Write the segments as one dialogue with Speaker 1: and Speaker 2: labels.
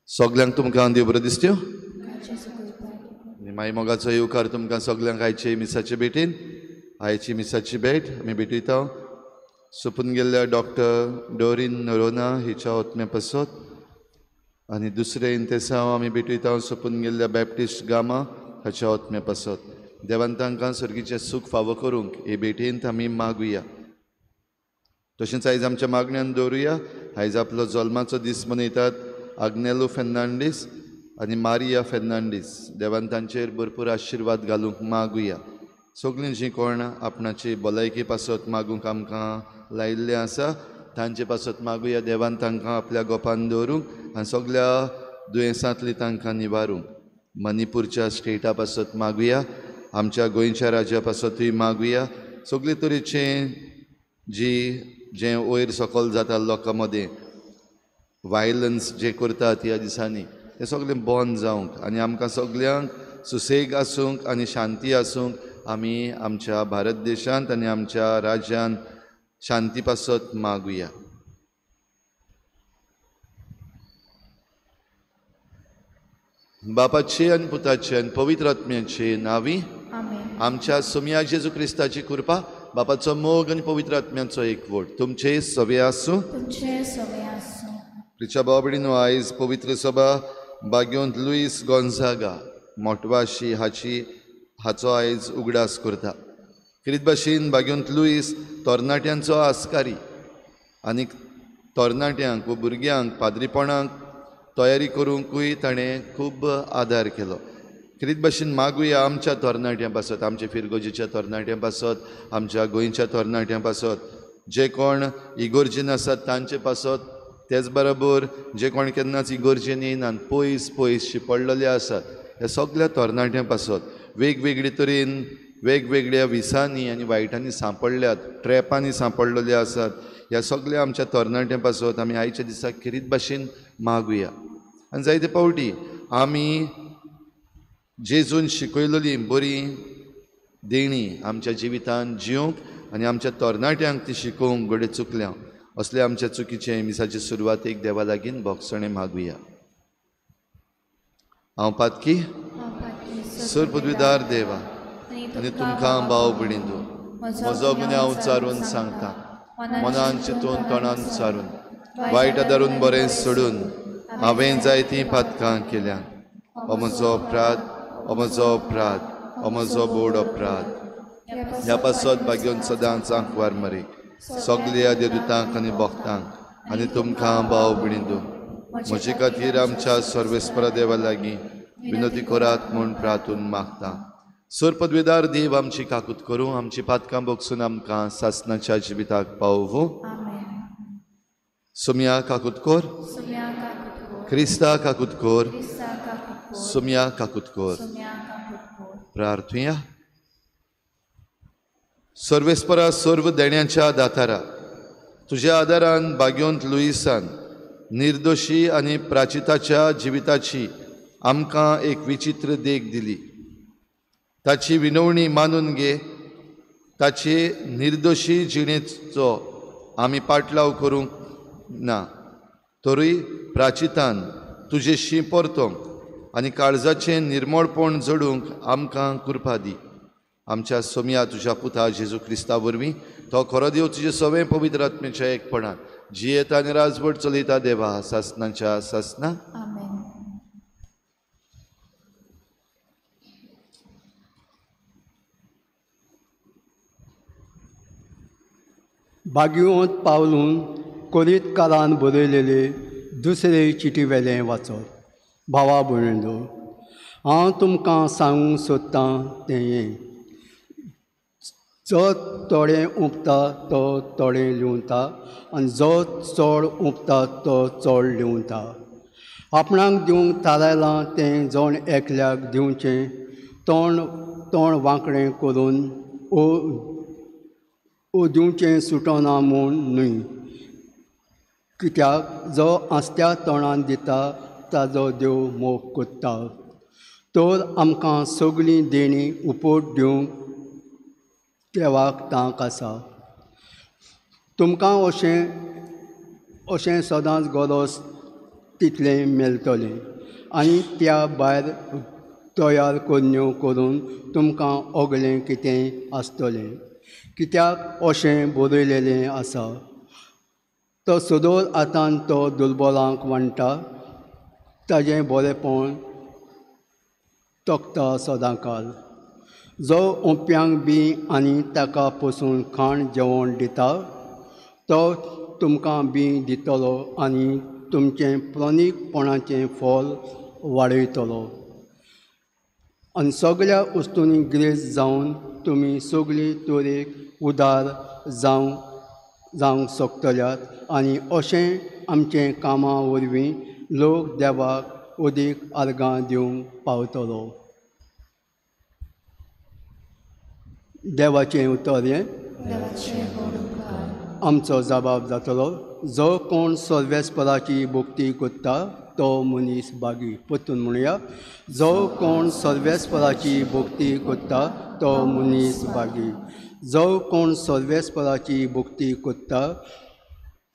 Speaker 1: सगल्यांक तुमकां देव बरो दिसत्यो आनी माई मोगाचो येवकार तुमकां सगल्यांक आयचे मिसाचे भेटीन. आयची मिसाची भेट आमी भेटयता सोंपून गेल्ल्या डॉक्टर डोरीन नरोना हिच्या ओतम्या पासत आनी दुसरें इंतेसांव आमी भेटयता सोंपून गेल्ल्या बॅप्टिस्ट गामा हाच्या ओतम्या पासत. देवान तांकां सर्गीचें सूख फावो करूंक हे भेटेंत आमी मागुया. तशेंच आयज आमच्या मागण्यान दवरुया. आयज आपलो जल्माचो दीस मनयतात आग्नेलो फेर्नांडीस आनी मारिया फेर्नांडीस. देवान तांचेर भरपूर आशिर्वाद घालूंक मागुया. सगळीं जीं कोण आपणाची भलायकी पासत मागूंक आमकां लायिल्लें आसा तांचे पासत मागुया. देवान तांकां आपल्या गोपान दवरूंक आनी सगल्या दुयेंसांतली तांकां निवारूंक. मणिपूरच्या स्टेटा पासत मागुया. आमच्या गोंयच्या राज्या पासतूय मागुया. सगळे तरेचे जी जें वयर सकयल जाता लोकां मदें वायलन्स जें करतात ह्या दिसांनी तें सगळें बंद जावंक आनी आमकां सगल्यांक सुसेग आसूंक आनी शांती आसूंक आमी आमच्या भारत देशांत आनी आमच्या राज्यांत शांती पासत मागुया. बापाचे आनी पुताचे आनी पवित्र आत्म्याचे नांवी आमच्या सोमया जेजू क्रिस्ताची कृपा, बापाचो मोग आनी पवित्र आत्म्याचो एकवट तुमचे सवे आसूं. प्रिच्या बाबडीनो आयज पवित्र सभा बाग्योंत लुईस गोन्झागा मोटवाशी हाचो आयज उगडास करता. खेरीत भाशेन बाग्योंत लुईस तरणाट्यांचो आस्कारी आनी तरणाट्यांक व भुरग्यांक पाद्रीपणाक तयारी करूंकूय ताणें खूब आदार केलो. खेरीत भाशेन मागुया आमच्या तरणाट्यां पासत, आमच्या फिरगोजीच्या तरणाट्यां पासत, आमच्या गोंयच्या तरणाट्यां पासत, जे कोण इगोर्जीन आसात तांचे पासत, तेच बरोबर जे कोण केन्नाच इगोर्जेन येनात पयस पयस शिपडलेले आसात ह्या सगल्या तरणाट्यां पासत वेगवेगळे तरेन वेगवेगळ्या विसांनी आनी वायटांनी सांपडल्यात, ट्रॅपांनी सांपडलेले आसात ह्या सगल्या आमच्या तरणाट्यां पासत आमी आयच्या दिसा खेरीत भाशेन मागुया. आनी जायते फावटी आमी जेजून शिकयलेली बरी देणी आमच्या जिवितांत जिवंक आनी आमच्या तरणाट्यांक ती शिकोवंक घडये चुकल्या. असले आमच्या चुकीचे मिसाचे सुरवातेक देवा लागीं भोगसणें मागुया. हांव पातकी सर पदवीदार देवा आनी तुमकां भाव भयणींनो म्हजो गुन्यांव उच्चारून सांगता, मनान चिंतून तोंडान उच्चारून वायट आदारून बरें सोडून हांवें जायतीं पातकां केल्यात. हो म्हजो अपराध, हो म्हजो अपराध, हो म्हजो बोड अपराध. ह्या पासत भाग्योन सदांच आंकवार मरे सगल्या देवदूतांक आनी भक्तांक आनी तुमकां भाव भयणींनो म्हजे खातीर आमच्या सर्वेस्परा देवा लागीं विनवती करात म्हूण प्रार्थून मागता. सर पदवेदार देव आमची काकूत करूं, आमची पातकां भोगसून आमकां सासनाच्या जिविताक पावोवं. सोमया काकूत कर, क्रिस्ता काकूत कर, सोमया काकूत कर. प्रार्थुया. सर्वेस्परा सर्व देण्याच्या दातारा तुज्या आदारान बाग्योंत लुईसान निर्दोशी आनी प्राचिताच्या जिविताची आमकां एक विचित्र देख दिली. ताची विनवणी मानून घे, ताचे निर्दोशी जिणेचो आमी पाटलाव करूंक ना तरूय प्राचितान तुजेशी परतोंक आनी काळजाचें निर्मळपण जोडूंक आमकां कृपा दी. आमच्या सोमया तुज्या पुता जेजू क्रिस्ता वरवीं तो खरो देव तुजे सवें पवित्र आत्म्याच्या एकपणान जियेता आनी राजवट चलयता देवा सासनाच्या सासना.
Speaker 2: बागियोंत पावलून कोरीतकारान बरयलेले दुसरे चिटी वेलें वाचप. भावा भयणींनो, हांव तुमकां सांगूंक सोदतां तें हें, जो थोडें उंपता तो थोडें लिवता आनी जो चड उंपता तो चड लिवता. आपणाक दिवंक थारायलां तें जण एकल्याक दिवचें, तोंड तोंड वांकडें करून ओ दिवचें सुटना म्हूण न्हय, कित्याक जो आसत्या तोंडान दिता ताजो देव मोग करता. तर आमकां सगळीं देणीं उपट दिवंक देवाक तांक आसा. तुमकां अशें अशें सदांच गरज तितलें मेळटलें आनी त्या भायर तयार करण्यो करून तुमकां ओगलें कितें आसतलें. कित्याक अशें बरयलेलें आसा, तो सदोळ आतान तो दुर्बलांक वांट्टा, ताजें बरेंपण तोखता सदांकाल. जो ओंप्यांक बी आनी ताका पसून खाण जेवण दिता तो तुमकां बी दितलो आनी तुमचें प्रणीकपणाचें फल वाडयतलो. आनी सगळ्या वस्तूंनी ग्रेस जावन तुमी सगळी तरेक उदार जावंक शकतल्यात आनी अशें आमचें कामां वरवीं लोक देवाक अदीक आर्गां दिवंक पावतलो. देवाचें उतर हें आमचो जबाब जातलो. जो कोण सर्वेस्पराची भक्ती करता तो मनीस बागी. परतून म्हणया, जो कोण सर्वेस्पराची भक्ती करता तो मनीस बागी. जो कोण सर्वेस्पराची भक्ती करता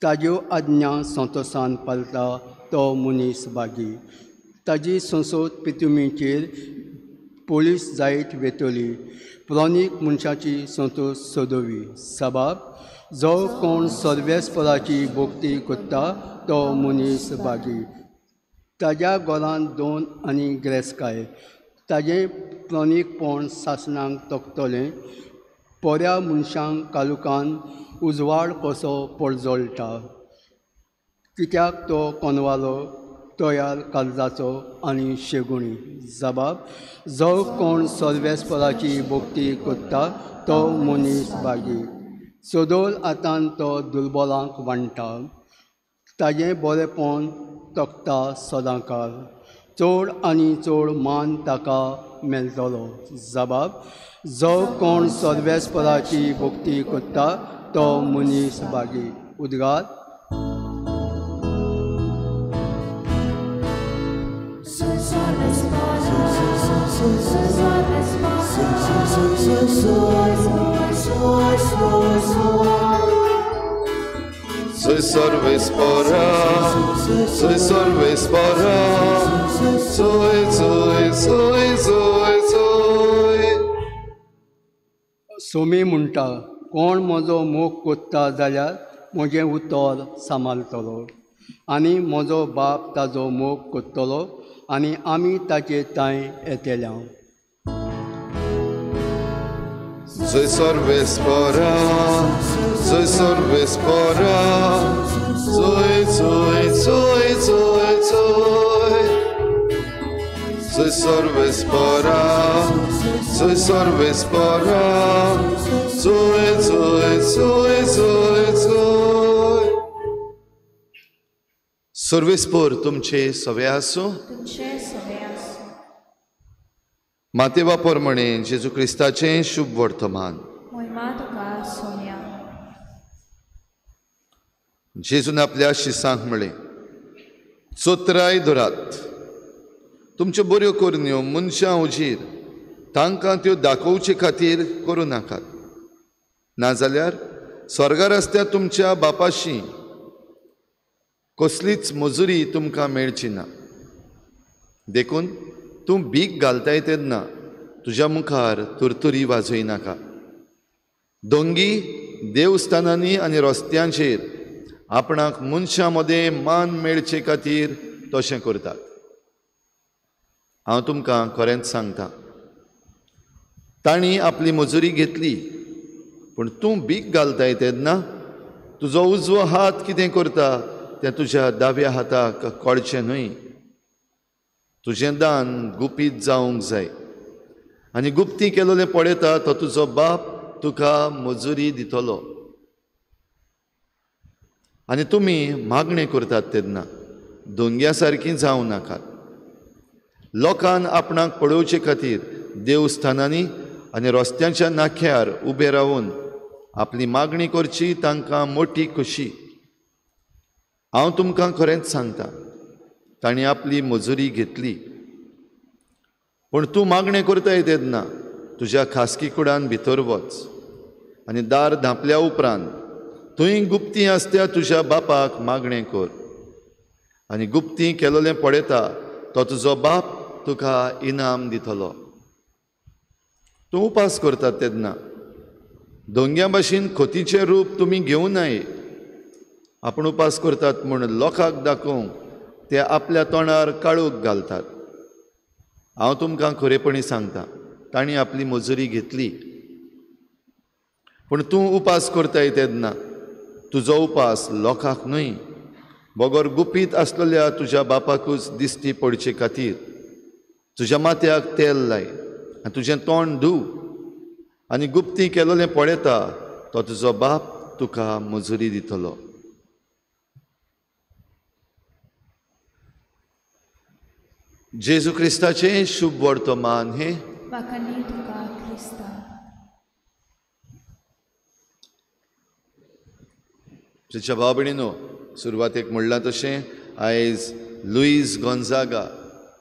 Speaker 2: ताज्यो आज्ञा संतोसान पाळटा तो मनीस बागी. ताजी संसद पितुमीचेर पोलीस जायत वेतली. प्रणीक मनशाची संतोष सोदोवी. सबाब जो कोण सर्वेस्पराची भक्ती करता तो मनीस बागी. ताज्या गोलान दोन आनी ग्रेसकाय ताजें प्रणीकपण सासणाक तोखतलें. पोऱ्या मनशांक कालुकान उजवाड कसो परजळटा. कित्याक तो कोनवालो तयार काळजाचो आनी शेगुणी. जबाब जो कोण सर्वेस्पराची भक्ती करता तो मनीस बागी. सदोळ आतान तो दुर्बलांक वांट्टा ताजें बरेंपण तोखता सदांकाल. चड आनी चड मान ताका मेळटलो. जबाब जो कोण सर्वेस्पराची भक्ती करता तो मनीस बागी. उद्गार.
Speaker 1: Soy सर्वेस्परा, soy सर्वेस्परा, soy, soy, soy, soy, soy.
Speaker 2: Somi म्हणटा, कोण म्हजो मोग कोत्ता जाल्यार म्हजें उतर सांबाळटलो आनी म्हजो बाप ताजो मोग कोत्तलो आनी आमी ताचे तांय येतल्या.
Speaker 1: Soy सर्वेस्परा, soy सर्वेस्परा, soy, soy, soy, soy, soy. Soy सर्वेस्परा, soy सर्वेस्परा, soy, soy, soy, soy, soy. सर्वेस्पर तुमचे सवे आसूं. मातेवा प्रमाणे जेजू क्रिस्ताचें शुभ वर्तमान. जेजून आपल्या शिसांक म्हळें, चोत्राय धरात, तुमच्यो बऱ्यो करण्यो मनशां उजीर तांकां त्यो दाखोवचे खातीर करूं नाकात, नाजाल्यार स्वर्गार आसत्या तुमच्या बापाशी कसलीच मजुरी तुमकां मेळची ना. देखून तूं भीक घालताय तेन्ना तुज्या मुखार तुरतुरी वाजय नाका. दोंगी देवस्थानांनी आनी रस्त्यांचेर आपणाक मनशां मदें मान मेळचे खातीर तशें करतात. हांव तुमकां खरेंच सांगता, तांणी आपली मजुरी घेतली, पूण तूं भीक घालताय तेन्ना तुजो उजवो हात कितें करता तें तुज्या दाव्या हाताक कळचें न्हय. तुजें दान गुपीत जावंक जाय आनी गुप्ती केलोलें पळयता तो तुजो बाप तुका मजुरी दितलो. आनी तुमी मागणें करतात तेन्ना दोंग्या सारकीं जावं नाकात. लोकान आपणाक पळोवचे खातीर देवस्थानांनी आनी रस्त्यांच्या नाख्यार उबे रावन आपली मागणी करची तांकां मोटी खोशी. हांव तुमकां खरेंच सांगता, तांणी आपली मजुरी घेतली. पूण तूं मागणें करताय तेन्ना तुज्या खासगी कुडान भितर वच आनी दार धांपल्या उपरांत थंय गुप्ती आसत्या तुज्या बापाक मागणें कर आनी गुप्ती केलोलें पळयता तो तुजो बाप तुका इनाम दितलो. तूं उपास करता तेन्ना दोंग्या भाशेन खोतीचें रूप तुमी घेवं नये. आपूण उपास करतात म्हूण लोकांक दाखोवंक ते आपल्या तोंडार काळोख घालतात. हांव तुमकां खरेपणी सांगता, तांणी आपली मजुरी घेतली. पूण तूं उपास करताय तेन्ना तुजो उपास लोकांक न्हय, बगर गुपीत आसलेल्या तुज्या बापाकूच दिश्टी पडचे खातीर. तुज्या माथ्याक तेल लाय आनी तुजें तोंड धूव आनी गुप्ती केलोलें पळयता तो तुजो बाप तुका मजुरी दितलो. जेजू क्रिस्ताचें शुभ वर्तमान हें. तुज्या भाव भयणीनो, सुरवातेक म्हणलां तशें आयज लुईस गोंजागा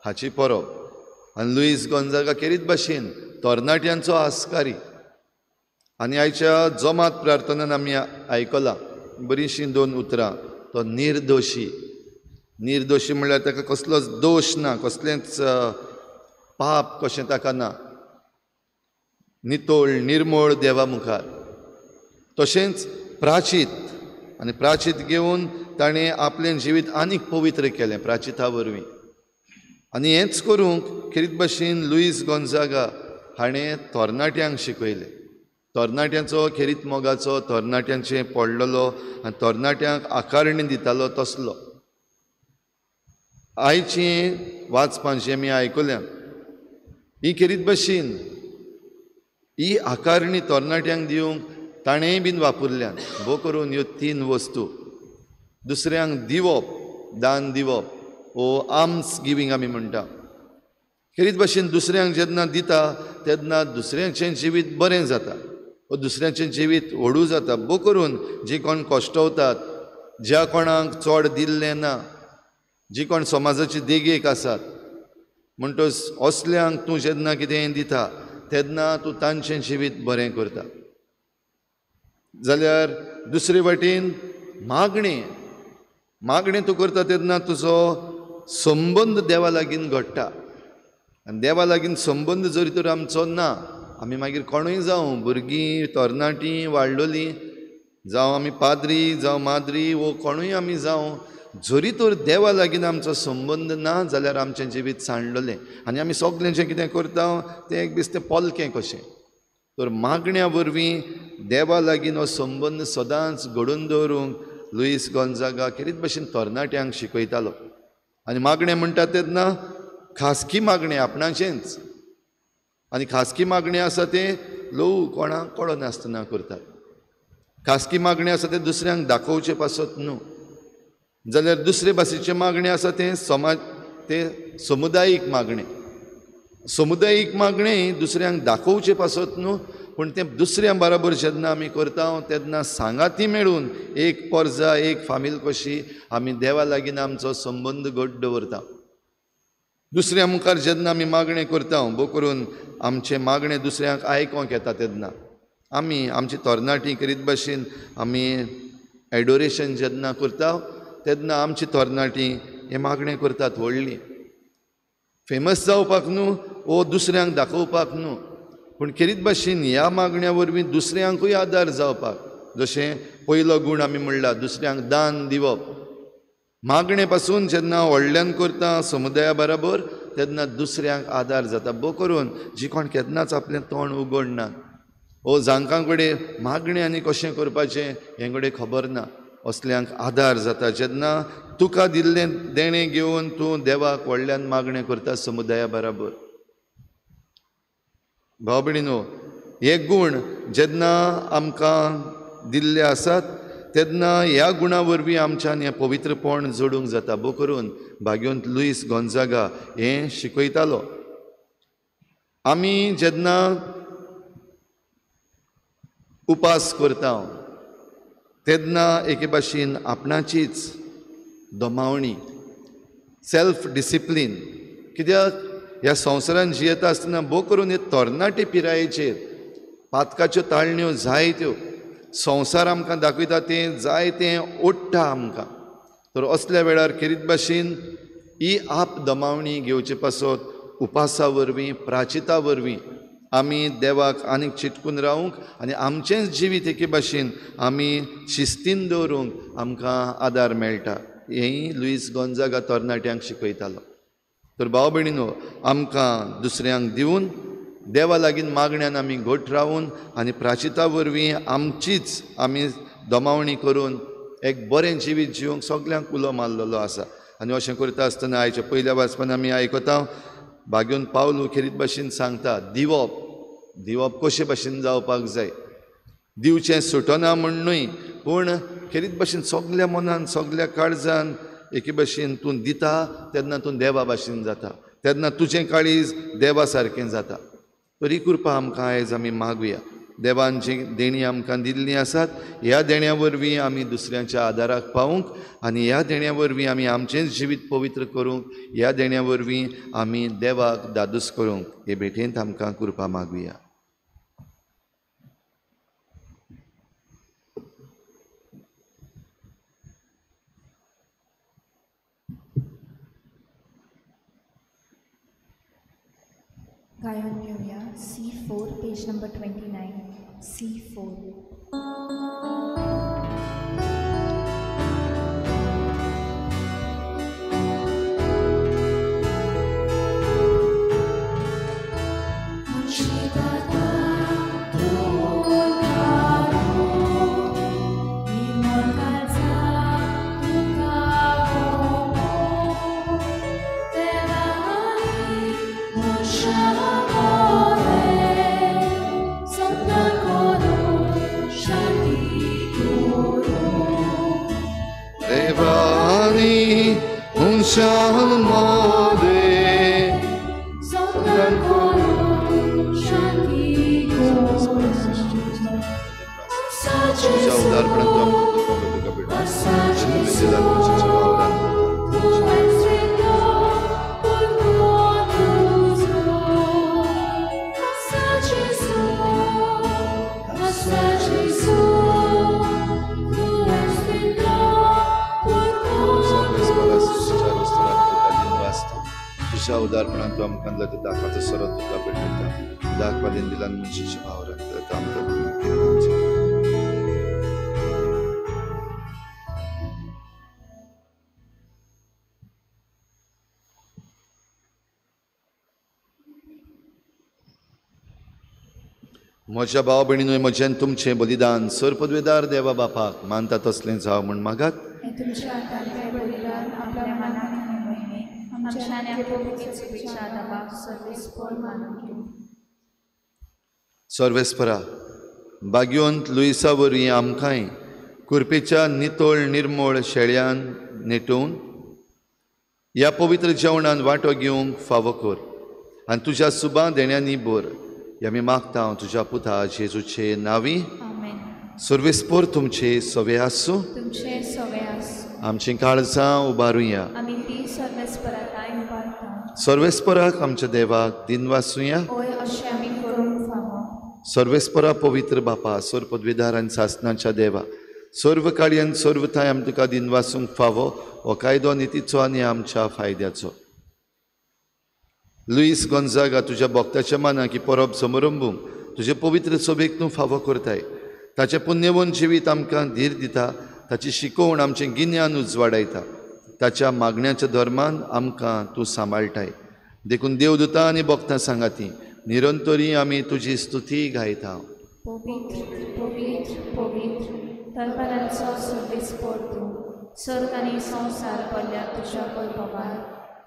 Speaker 1: हाची परब. आनी लुईस गोंजागा खेरीत भाशेन तरणाट्यांचो आस्कारी. आनी आयच्या जमात प्रार्थनान आमी आयकलां बरींशीं दोन उतरां. तो निर्दोशी. निर्दोशी म्हणल्यार ताका कसलोच दोश ना, कसलेंच पाप कशें ताका ना, नितळ निर्मळ देवा मुखार. तशेंच प्राचीत, आनी प्राचीत घेवन ताणें आपलें जिवीत आनीक पवित्र केलें प्राचिता वरवीं. आनी हेंच करूंक खेरीत भाशेन लुईस गोंजागा हाणें तरणाट्यांक शिकयलें. तरणाट्यांचो खेरीत मोगाचो, तरणाट्यांचें पडलेलो आनी तरणाट्यांक आकारणी दितालो तसलो. आयचें वाचपां जें आमी आयकल्यां ही खेरीत भाशेन ही आकारणी तरणाट्यांक दिवंक ताणेंय बीन वापरल्यान. भोव करून ह्यो तीन वस्तू, दुसऱ्यांक दिवप, दान दिवप वो आर्म्स गिवींग आमी म्हणटा. खेरीत भाशेन दुसऱ्यांक जेन्ना दिता तेन्ना दुसऱ्यांचें जिवीत बरें जाता वो दुसऱ्यांचें जिवीत व्हडू जाता. भोव करून जी कोण कश्टवतात, ज्या कोणाक चड दिल्लें ना, जी कोण समाजाचे देगेक आसात, म्हणटच असल्यांक तूं जेन्ना कितें दिता तेन्ना तूं तांचें जिवीत बरें करता. जाल्यार दुसरे वाटेन मागणें, मागणें तूं करता तेन्ना तुजो संबंद देवा लागीं घडटा. आनी देवा लागीं संबंद जरी तर आमचो ना, आमी मागीर कोणूय जावं, भुरगीं तरणाटीं वाडलोलीं जावं, आमी पाद्री जावं माद्री वो कोणूय आमी जावं, जरी तर देवा लागीं आमचो संबंद ना जाल्यार आमचें जिवीत सांडलेलें. आनी आमी सगळें जें कितें करता तें एक दीस तें पोलकें कशें. तर मागण्या वरवीं देवा लागीं हो संबंद सदांच घडोवन दवरूंक लुईस गोंजागा खेरीत भाशेन तरणाट्यांक शिकयतालो. आनी मागणें म्हणटा तेन्ना खासगी मागणें आपणाचेंच, आनी खासगी मागणें आसा तें ल्हवू कोणाक कळनासतना करतात. खासगी मागणें आसा तें दुसऱ्यांक दाखोवचें पासत न्हू. जाल्यार दुसरे भाशेचें मागणें आसा तें समाज, तें समुदायीक मागणें. समुदायीक मागणें दुसऱ्यांक दाखोवचें पासत न्हू, पूण तें दुसऱ्यां बराबर जेन्ना आमी करता तेन्ना सांगाती मेळून एक पोरजा, एक फामील कशी आमी देवा लागीं आमचो संबंद घट दवरता. दुसऱ्या मुखार जेन्ना आमी मागणें करता, भोव करून आमचें मागणें दुसऱ्यांक आयकोंक येता तेन्ना आमी आमची तरणाटी खेरीत भाशेन आमी एडोरेशन जेन्ना करता तेन्ना आमची तरणाटी हें मागणें करतात व्हडली. फेमस जावपाक न्हू वो दुसऱ्यांक दाखोवपाक न्हू, पूण खेरीत भाशेन ह्या मागण्या वरवीं दुसऱ्यांकूय आदार जावपाक. जशें पयलो गूण आमी म्हणला दुसऱ्यांक दान दिवप. मागणे पासून जेन्ना व्हडल्यान करता समुदाया बराबर तेन्ना दुसऱ्यांक आदार जाता. भोव करून जी कोण केन्नाच आपलें तोंड उगडना वो जांकां कडेन मागणें आनी कशें करपाचें हें कडेन खबर ना, असल्यांक आदार जाता जेन्ना तुका दिल्लें देणें घेवन तूं देवाक व्हडल्यान मागणें करता समुदाया बराबर. भाव भयणीनो, हे गूण जेन्ना आमकां दिल्ले आसात तेन्ना ह्या गुणा वरवीं आमच्यान हें पवित्रपण जोडूंक जाता. भोव करून भाग्यवंत लुईस गोंजागा हें शिकयतालो. आमी जेन्ना उपास करता तेन्ना एके भाशेन आपणाचीच दमावणी, सेल्फ डिसिप्लीन. कित्याक ह्या संवसारान जियेता आसतना भोव करून हे तरणाटे पिरायेचेर पातकाच्यो ताळण्यो जायत्यो संवसार आमकां दाखयता, तें जायतें ओडटा आमकां. तर असल्या वेळार खेरीत भाशेन ही आप दमावणी घेवचे पासत उपासा वरवीं, प्राचिता वरवीं आमी देवाक आनीक चिटकून रावूंक आनी आमचेंच जिवीत एके भाशेन आमी शिस्तीन दवरूंक आमकां आदार मेळटा. हेंय लुईस गोंजागा तरणाट्यांक शिकयतालो. तर भाव भयणीनो, आमकां दुसऱ्यांक दिवन देवा लागीं मागण्यान आमी घट रावून आनी प्राचिता वरवीं आमचीच आमी दमावणी करून एक बरें जिवीत जिवंक सगल्यांक उलो मारलेलो आसा. आनी अशें करता आसतना आयच्या पयल्या वाचपान आमी आयकता बागेवन पावलू खेरीत भाशेन सांगता, दिवप दिवप कशे भाशेन जावपाक जाय. दिवचें सुटना म्हूण न्हय, पूण खेरीत भाशेन सगल्या मनान सगल्या काळजान एके भाशेन तूं दिता तेन्ना तूं देवा भाशेन जाता, तेन्ना तुजें काळीज देवा सारकें जाता. तर ही कृपा आमकां आयज आमी मागुया. देवान जी देणीं आमकां दिल्लीं आसात ह्या देण्या वरवीं आमी दुसऱ्यांच्या आदाराक पावूंक आनी ह्या देण्या वरवीं आमी आमचेंच जिवीत पवित्र करूंक, ह्या देण्या वरवीं आमी देवाक दादूस करूंक हे भेटेंत आमकां कृपा मागुया.
Speaker 3: गायन घेऊया C4 page number 29 C4.
Speaker 1: उदारपणान तूं आमकां दिला त्या दाखाचो सोरो तुका भेटयता. दाख पादेन दिला मनशाच्या वावरांत आमकां. म्हज्या भाव भयणीनूय म्हजें तुमचें बलिदान सर पदवेदार देवा बापाक मानता तसलें जावं म्हूण मागात. सर्वेस्परा बागयोंत लुईसा वरवीं आमकांय कुरपेच्या नितळ निर्मळ शेळ्यान नेटोवन ह्या पवित्र जेवणान वांटो घेवंक फावो कर आनी तुज्या सुबा देण्यांनी भर. आमी मागता हांव तुज्या पुता जेजूचे नांवी. सर्वेस्पर तुमचे सवे आसूं. आमचीं काळजां उबारुया. सर्वेस्पराक आमच्या देवाक दिनवासुया. सर्वेस्परा पवित्र बापा सर्व पदवीधार आनी सासनाच्या देवा सर्व काळी आनी सर्व थांय आमी तुका दिनवासूंक फावो हो कायदो नितीचो आनी आमच्या फायद्याचो. लुईस गोंजागा तुज्या भक्ताच्या मानाक ही परब समरंबूंक तुजे पवित्र सभेक तूं फावो करताय. ताचें पुण्यवंत जिवीत आमकां धीर दिता, ताची शिकोवण आमचें गिन्यान उजवाडायता, ताच्या मागण्याच्या धर्मान आमकां तूं सांबाळटाय. देखून देवदूता आनी भक्तां सांगाती निरंतरी आमी तुजी स्तुती गायता.
Speaker 3: पवित्र पवित्र पवित्र तलवारांचो सर्वेस्पर तूं, स्वर्ग आनी संवसार भरल्या तुज्या वैभवान.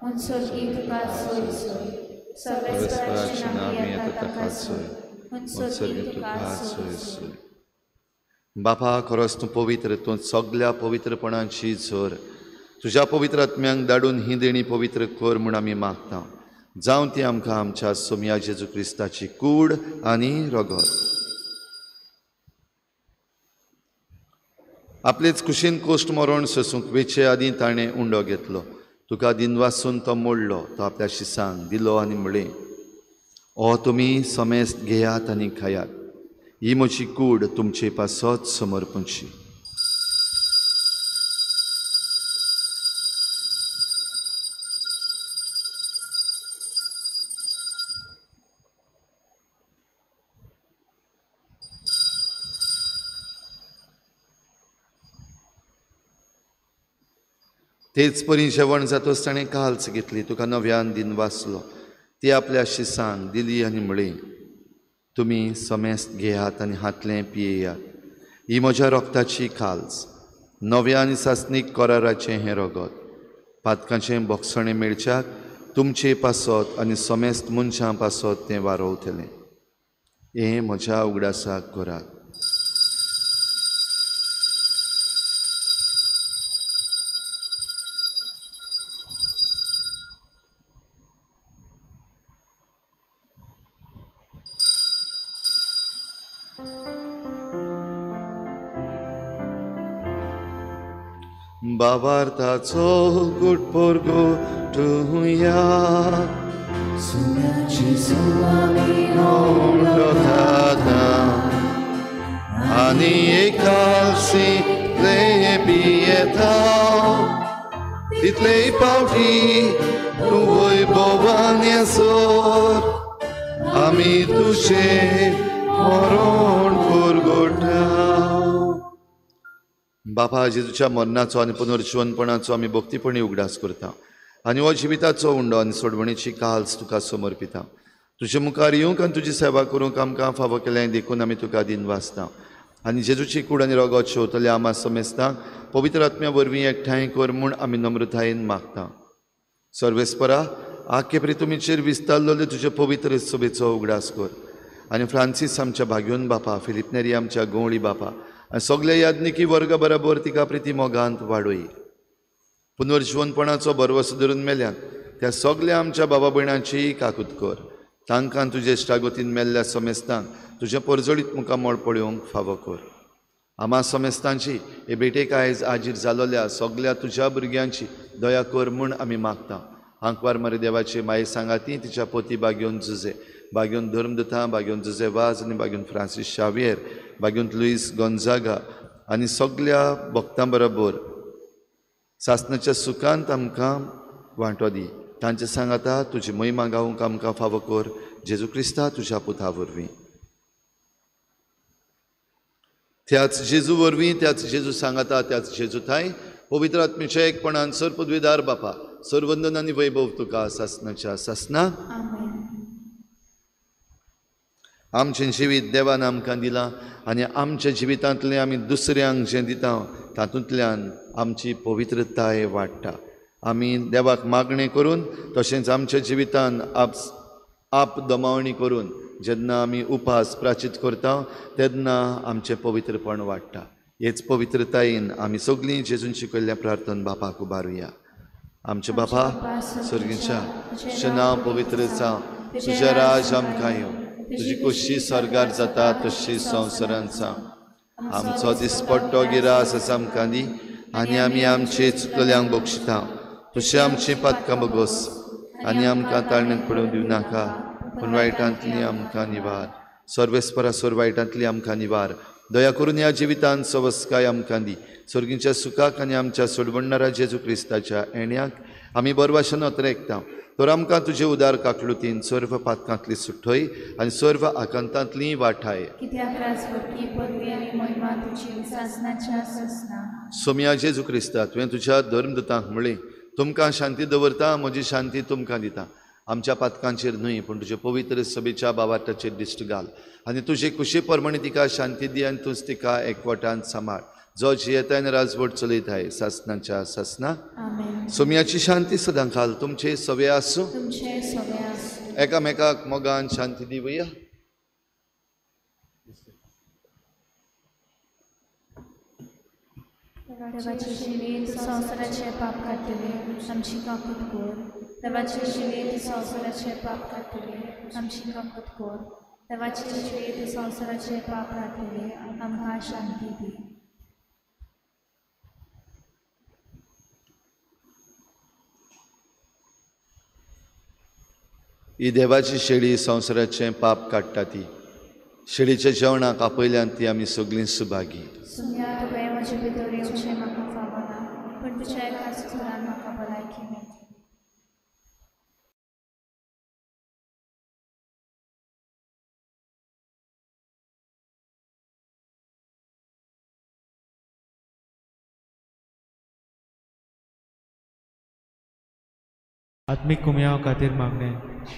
Speaker 3: हुनसर्गी तुका सोय सोय, सर्वेस्पराचें नांव येता ताका सोय, हुनसर्गी तुका सोय सोय.
Speaker 1: बापा खरोच तूं पवित्र, तूं सगल्या पवित्रपणाची झर. तुज्या पवित्र आत्म्यांक धाडून ही देणी पवित्र कर म्हूण आमी मागता. जावं ती आमकां आमच्या सोमया जेजू क्रिस्ताची कूड आनी रगत. आपलेच कुशीन कोश्ट मरण सोसूंक वेचे आदीं ताणें उंडो घेतलो. तुका दिनवासून तो मोडलो, तो आपल्या शिसांक दिलो आनी म्हळें, ओ तुमी समेस्त घेयात आनी खायात, ही म्हजी कूड तुमचे पासत समर्पणची. तेच परी जेवण जातच ताणें काल्स घेतली, तुका नव्यान दिन वाचलो, ती आपल्या शिसांक दिली आनी म्हळें, तुमी समेस्त घेयात आनी हातलें पियेयात, ही म्हज्या रोगताची काल्स, नव्या आनी सासणीक कराराचें हें रगत, पातकांचें बोगसणें मेळच्याक तुमचे पासत आनी समेस्त मनशां पासत तें वारोवतलें. हें म्हज्या उगडासाक करात. बाबार्थाचो गुटपोरगो तुया आनी एकासी पियेता तितले पावटी तूं वैभवान येसर आमी तुजें मरण पुरगोटा. बापा, जेजूच्या मरणाचो आनी पुनर्जिवनपणाचो आमी भक्तीपणी उगडास करता आनी हो जिविताचो उंडो आनी सोडवणीची काल्स तुका समर्पिता. तुजे मुखार येवंक आनी तुजी सेवा करूंक आमकां फावो केलें देखून आमी तुका दिन वाचता आनी जेजूची कूड आनी रगत शेवतल्या आमा समेस्तांक पवित्र आत्म्या वरवीं एकठांय कर म्हूण आमी नम्रतायेन मागता. सर्वेस्परा, आखे प्रितुमीचेर विस्तारलेले तुजे पवित्र सभेचो उगडास कर आनी फ्रांसीस आमच्या भाग्योन बापा, फिलिप नेरी आमच्या गवळी बापा आनी सगल्या याज्ञिकी वर्गा बराबर तिका प्रिती मोगांत वाडय. पुनर्जिवनपणाचो भरवसो धरून मेल्यात त्या सगल्या आमच्या बाबा भयणांची काकूत कर. तांकां तुजे इश्टागतीन मेल्ल्या समेस्तांक तुजें परजळीत मुखामळ पळोवंक फावो कर. आमा समेस्तांची हे भेटेक आयज आजीर जालोल्या सगल्या तुज्या भुरग्यांची दया कर म्हूण आमी मागता. आंकवार मरे देवाची माये सांगाती तिच्या पोती बागेवन जुजे, बागेवन धर्मदुता, बागेवन जुजे वाज आनी बागेवन फ्रांसीस शावियर, बागेवन लुईस गोंजागा आनी सगल्या भक्तां बरोबर सासणाच्या सुखांत आमकां वांटो दी. तांचे सांगाता तुजी महिमा गावंक आमकां फावो कर, जेजू क्रिस्ता तुज्या पुता वरवीं. त्याच जेजू वरवीं, त्याच जेजू सांगाता, त्याच जेजू थांय पवित्र आत्म्याच्या एकपणान सर पदवीदार बापा, सरवंदन आनी वैभव तुका सासणाच्या सासना. आमचें जिवीत देवान आमकां दिलां आनी आमच्या जिवितांतलें आमी दुसऱ्यांक जें दिता तातूंतल्यान आमची पवित्रताय वाडटा. आमी देवाक मागणें करून तशेंच आमच्या जिवितान आप दमावणी करून जेन्ना आमी उपास प्राचीत करता तेन्ना आमचें पवित्रपण वाडटा. हेच पवित्रतायेन आमी सगळीं जेजून शिकयल्ल्या प्रार्थन बापाक उबारुया. आमचे बापा सर्गीच्या, तुजें नांव पवित्र जावं, तुजें राज आमकां येवं, तुजी खोशी स्वर्गार जाता तशी संवसारांत जावं. आमचो दिसपट्टो गिरास आमकां दी आनी आमी आमचे चुकल्यांक बक्षिता, तशें आमचीं पातकां बगोस आनी आमकां ताळण्यांत पडूंक दिवं नाका, पूण वायटांतली आमकां निवार. सर्वेस्परा सोर वायटांतली आमकां निवार. दया करून ह्या जिवितांत सवस्काय आमकां दी. सर्गीच्या सुखाक आनी आमच्या सोडवणणारा जेजू क्रिस्ताच्या येण्याक आमी बरवाशन अतरेकता. तर आमकां तुजे उदार काकलुतीन सर्व पातकांतली सुठय आनी सर्व आकांतांतली वाठाय. सोम्या जेजू क्रिस्ता, तुवें तुज्या धर्मदूतांक म्हळें, तुमकां शांती दवरता, म्हजी शांती तुमकां दिता. आमच्या पातकांचेर न्हय पूण तुजे पवित्र सभेच्या बाबाटाचेर दिश्ट घाल आनी तुजे खुशी प्रमाणे तिका शांती दी आनी तूंच तिका एकवटान सांबाळ, जो जियेताय आनी राजवट चलयताय सासणाच्या सासना. सोम्याची शांती सदां खाल तुमचे सवे आसूं. एकामेकाक मोगान शांती दिवया.
Speaker 3: देवाचे शिवे तूं संवसाराचें पाप काडटले, आमची काकूत कर. देवाचे शिवे तूं संवसाराचें पाप काडटले, आमची काकूत कर. देवाचे शिवे तूं संवसाराचें पाप काडटले, आमकां शांती दी.
Speaker 1: ही देवाची शेळी संवसाराचें पाप काडटा ती शेळीच्या जेवणाक आपयल्यान ती आमी सगळीं सुभागी.
Speaker 3: पूण तुज्या एकाच उतरान म्हाका भलायकी मेळटली.
Speaker 4: आत्मीक कुमयाव खातीर मागणें.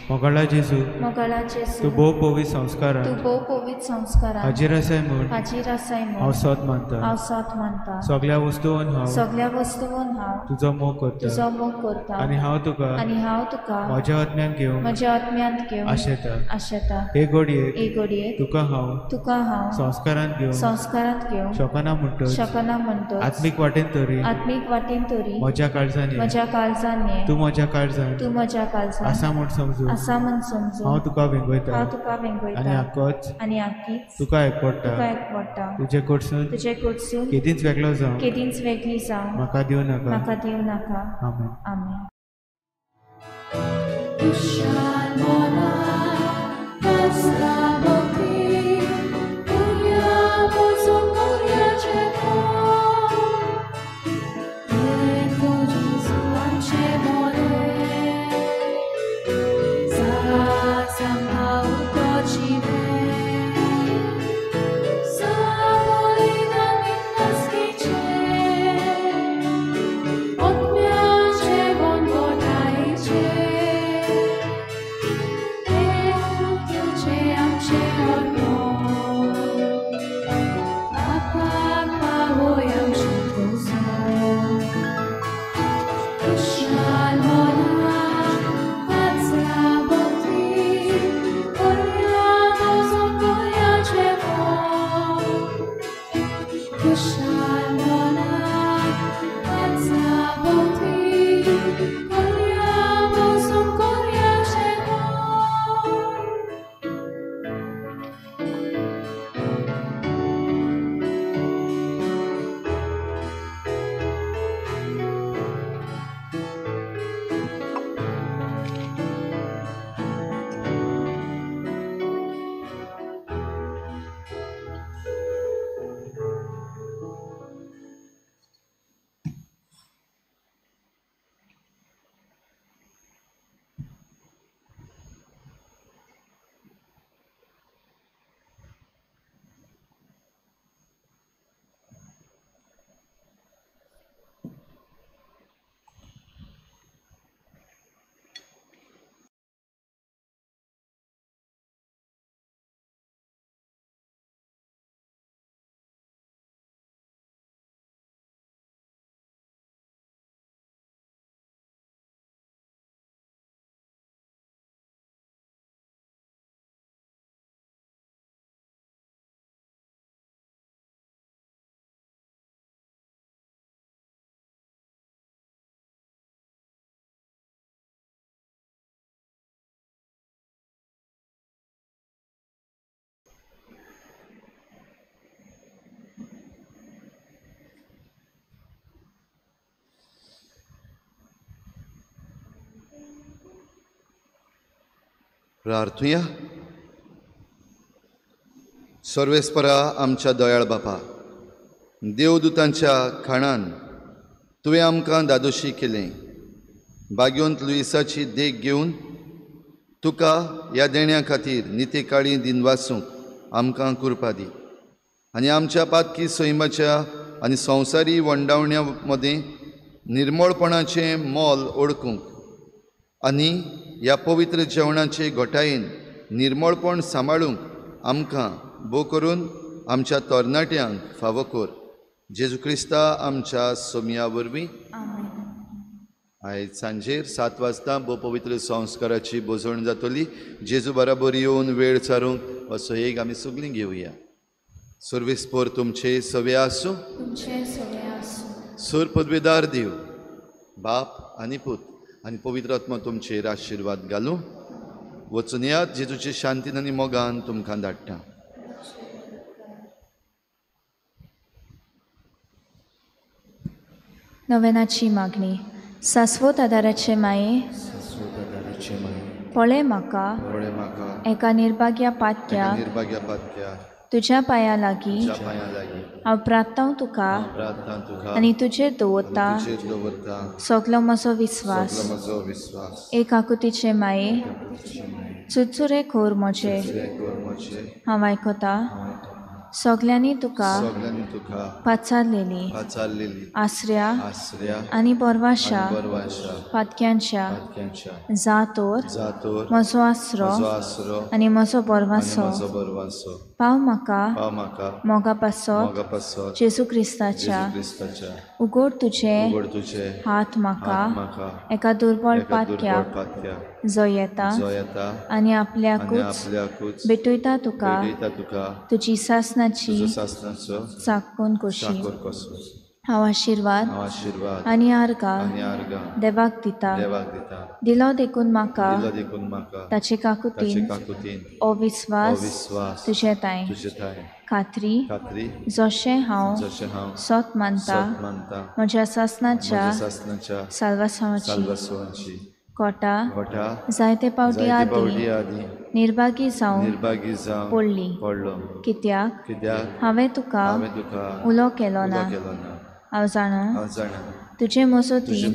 Speaker 4: मोगाळा जेजू,
Speaker 3: मोगाळा जेजू,
Speaker 4: तूं भोव पवित्र संस्कारान,
Speaker 3: तूं भोव पवित्र संस्कारान
Speaker 4: हाजीर आसाय म्हूण,
Speaker 3: हाजीर आसाय म्हूण
Speaker 4: हांव सत मानता,
Speaker 3: हांव सत मानता.
Speaker 4: सगळ्या वस्तून हांव,
Speaker 3: सगळ्या वस्तून हांव
Speaker 4: तुजो मोग करता,
Speaker 3: तुजो मोग करता.
Speaker 4: आनी हांव तुका,
Speaker 3: आनी हांव तुका
Speaker 4: म्हज्या आत्म्यान घेवन,
Speaker 3: म्हज्या आत्म्यांत घेवन
Speaker 4: आशेता,
Speaker 3: आशेता.
Speaker 4: हे घडयेक,
Speaker 3: हे घडयेक
Speaker 4: तुका हांव,
Speaker 3: तुका हांव
Speaker 4: संस्कारांत घेवन,
Speaker 3: संस्कारांत घेवन
Speaker 4: शकना म्हणटच,
Speaker 3: शकना म्हणटच,
Speaker 4: आत्मीक वाटेन तरी,
Speaker 3: आत्मीक वाटेन तरी
Speaker 4: म्हज्या काळजान,
Speaker 3: म्हज्या काळजान ये,
Speaker 4: तूं म्हज्या काळजान,
Speaker 3: तूं म्हज्या काळजान
Speaker 4: आसा म्हूण समजून,
Speaker 3: आसा म्हूण समजून
Speaker 4: हांव तुका वेंगयता,
Speaker 3: हांव तुका वेंगयता.
Speaker 4: आनी आकोच,
Speaker 3: आनी आकीच
Speaker 4: तुका एकवडटा,
Speaker 3: तुका एकवडटा.
Speaker 4: तुजे कडसून,
Speaker 3: तुजे कडसून
Speaker 4: केदींच वेगळो जावं,
Speaker 3: केदींच वेगळी जावं
Speaker 4: म्हाका दिवं नाका,
Speaker 3: म्हाका दिवं नाका.
Speaker 4: आमेन.
Speaker 3: आमेन.
Speaker 1: प्रार्थुया. सर्वेस्परा आमच्या दयाळ बापा, देवदूतांच्या खाणान तुवें आमकां दादोशी केलें. भाग्यवंत लुईसाची देख घेवन तुका ह्या देण्या खातीर नितेकाळी दिनवासूंक आमकां कृपा दी आनी आमच्या पातकी सैमाच्या आनी संवसारी वंडावण्या मदें निर्मळपणाचें मोल ओळखूंक आनी ह्या पवित्र जेवणाचे घटायेन निर्मळपण सांबाळूंक आमकां भो करून आमच्या तरणाट्यांक फावो कर. जेजू क्रिस्ता आमच्या सोमया वरवीं. आयज सांजेर 7 वाजता भो पवित्र संस्काराची भोजवण जातली. जेजू बराबर येवन वेळ सारूंक असो एक आमी सगळीं घेवया. सर्वेस्पोर तुमचे सवे आसूं. सूर पदवेदार देव बाप आनी पूत आनी पवित्र आत्मा तुमचेर आशिर्वाद घालूं. वचून यात जेजूचे शांतीन आनी मोगान तुमकां धाडटा.
Speaker 3: नवेनाची मागणी. सास्वत आदाराचे माये, पळय म्हाका एका निर्भाग्या पातक्या तुज्या पांया लागीं हांव प्रार्थना तुका आनी तुजेर दवरता सगलो म्हजो विस्वास. एक आकुतीचे माये, चुरचुरे खोर म्हजे हांव आयकता. सगल्यांनी तुका पाचारलेली आसऱ्या आनी बरवाशा पातक्यांच्या जातोर म्हजो आसरो आनी म्हजो बरवासो पाव म्हाका मोगा पासत जेजू क्रिस्ताच्या उगड तुजे हात म्हाका एका दुर्बळ पातक्याक जो येता आनी आपल्याकूच भेटयता तुका तुजी सासनाची चाकून कशी हांव आशिर्वाद आनी आर्गां देवाक दिता दिलो देखून म्हाका ताचे काकुतीन ओ विस्वास तुजे ताय खात्री जशें हांव सत मानता म्हज्या सासनाच्या साल्वासांवाची कोटा जायते पावटी आदी निर्भागी जावन पडली कित्याक हांवें तुका उलो केलो ना. हांव जाणा तुजे मजतीन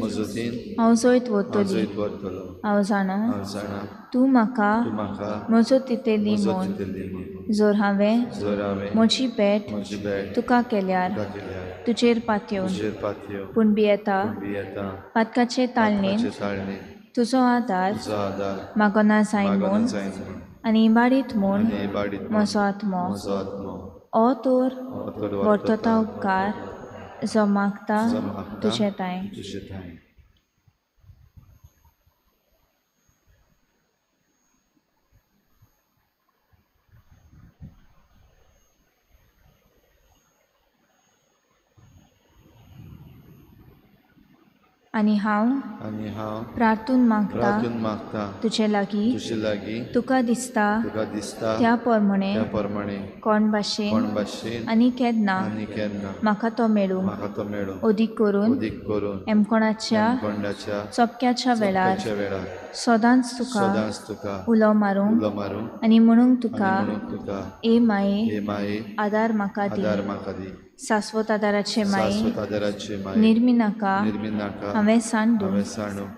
Speaker 3: हांव जैत वतली. हांव जाणा तूं म्हाका मजत दितली म्हूण जर हांवें म्हजी भेट तुका केल्यार तुजेर पातयेवन पूण भियेता पातकाचे ताळणेन तुजो आदार मागना जाय म्हूण आनी इबाडीत म्हूण म्हजो आत्मो ओ तर वर्तता उपकार जो मागता तुजे ताय. आनी हांव प्रार्थून मागता तुजे लागीं तुका दिसता त्या प्रमाणे कोण भाशेन आनी केन्ना म्हाका तो मेळूं अदीक करून एमकोणाच्या चपक्याच्या वेळार सदांच तुका उलो मारूंक आनी म्हणूंक तुका ए माये आदार म्हाका दी. शाश्वत आदाराचे माये निर्मी नाका हांवें सांडू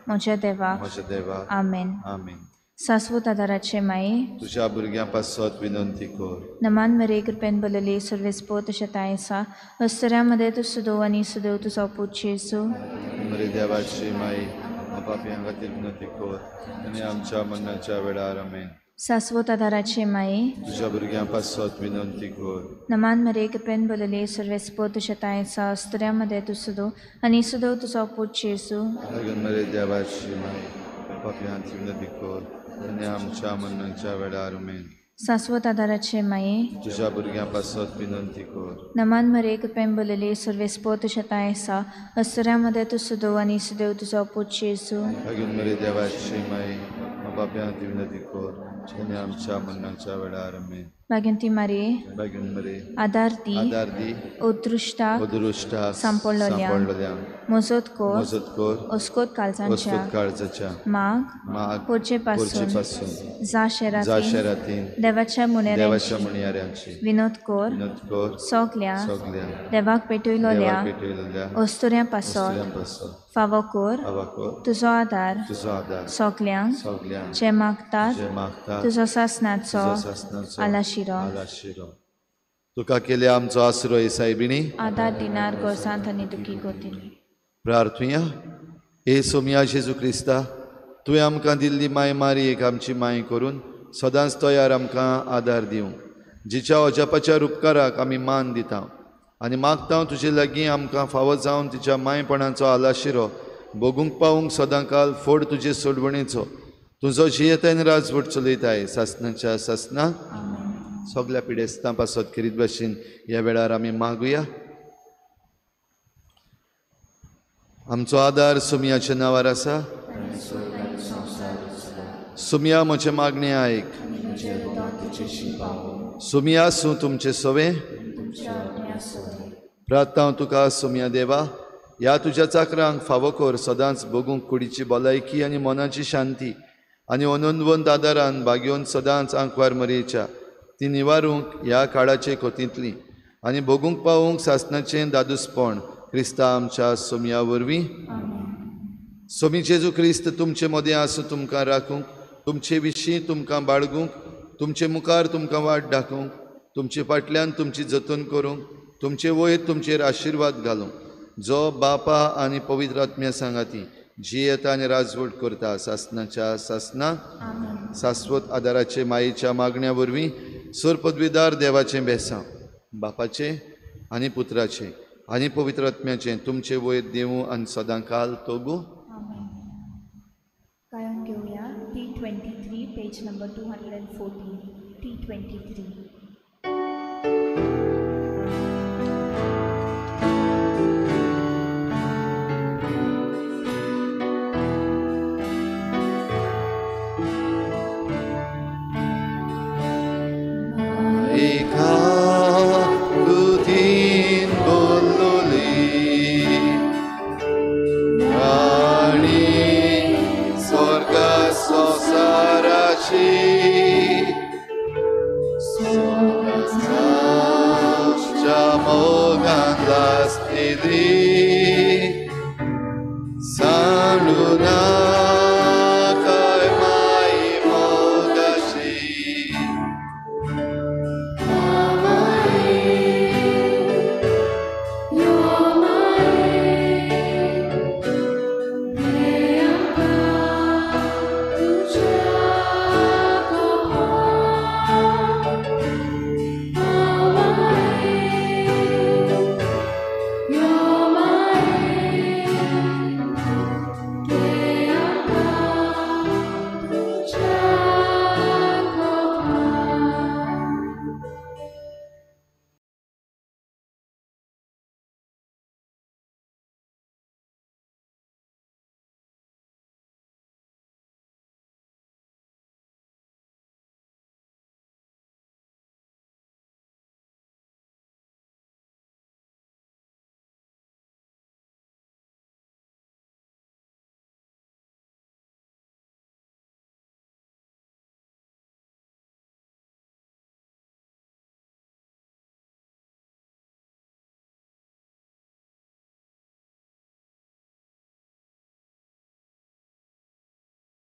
Speaker 3: म्हज्या देवाक. आमेन. शाश्वत आदाराचे माये
Speaker 1: तुज्या भुरग्यां पासत विनंती कर.
Speaker 3: नमान मरे कृपेन बलले सर्वेस्पो तुज्या ताय आसा हस्तऱ्या मदें तूं सदोव आनी सदैव तुजो पूत जेजू.
Speaker 1: मरे देवाची माये पापयां खातीर विनंती कर आनी आमच्या मरणाच्या वेळार. आमेन.
Speaker 3: शाश्वत आदाराचे माये
Speaker 1: तुज्या भुरग्यां पासत विनंती कर.
Speaker 3: नमान मरे कृपेन बलले सर्वेस्पो तुज्या ताय आसा हस्तऱ्या मदें तूं सदोव आनी सदैव तुजो पूत जेजू.
Speaker 1: मरे देवाची माये पापयां खातीर विनंती कर आनी आमच्या मरणाच्या वेळार. आमेन.
Speaker 3: शाश्वत आदाराचे माये
Speaker 1: तुज्या भुरग्यां पासत विनंती कर.
Speaker 3: नमान मरे कृपेन बलले सर्वेस्पो तुज्या ताय आसा हस्तऱ्या मदें तूं सदोव आनी सदैव तुजो पूत जेजू.
Speaker 1: मरे देवाची माये पापयां खातीर विनंती कर आनी आमच्या मरणाच्या वेळार. आमेन.
Speaker 3: भाग्यवंती मारये आदार दी अदृश्टाक सांपडलोल्यांक मजत कर अस्कोत काळजांच्या माग पोरचे पासून जा शेरातीन देवाच्या मुन्याऱ्यांची विनोद कर सगल्या देवाक पेटयलोल्या अस्तुऱ्यां पासत फावो कर तुजो आदार सगल्यांक जे मागतात तुजो सासनाचो आलाशिरो.
Speaker 1: तुका केले आमचो आसरो सायबिणी
Speaker 3: आदार दिनार गोरसांत आनी दुखी गोतीनी.
Speaker 1: प्रार्थुया. हे सोमया जेजू क्रिस्ता, तुवें आमकां दिल्ली माय मारयेक आमची माय करून सदांच तयार आमकां आदार दिवं, जिच्या अजापाच्या उपकाराक आमी मान दिता आनी मागता तुजे लागीं आमकां फावो जावन तिच्या मायपणाचो आलाशिरो भोगूंक पावूंक सदांकाल फोड तुजे सोडवणेचो. तुजो जियेतायन राजवट चलयताय सासनाच्या सासना. सगल्या पिडेस्तां पासत खेरीत भाशेन ह्या वेळार आमी मागुया. आमचो आदार सुमयाच्या नांवार आसा. सुमया म्हजें मागणें आयक. सुमया आसूं तुमचें सवें. प्रार्थना तुका सुमया देवा, ह्या तुज्या चाकरांक फावो कर सदांच भोगूंक कुडीची भलायकी आनी मनाची शांती आनी अनंतवंत आदारान भागयोवन सदांच आंकवार मरयेच्या ती निवारूंक ह्या काळाचे कोतींतली आनी भोगूंक पावूंक सासनाचें दादूसपण क्रिस्ता आमच्या सोमया वरवीं. सोमी जेजू क्रिस्त तुमचे मदें आसूं, तुमकां राखूंक, तुमचे विशीं तुमकां बाळगूंक, तुमचे मुखार तुमकां वाट दाखोवंक, तुमचे फाटल्यान तुमची जतन करूंक, तुमचे वयर तुमचेर आशिर्वाद घालूंक, जो बापा आनी पवित्र आत्म्या सांगाती जियेता आनी राजवट करता सासनाच्या सासना. सास्वत आदाराचे मायेच्या मागण्या वरवीं सर पदवीदार देवाचें बेसांव बापाचें आनी पुत्राचें आनी पवित्र आत्म्याचें तुमचे वयर देवूं आनी सदांकाल तोगूं.
Speaker 3: गायन घेवया T 23 page number 214 T 23.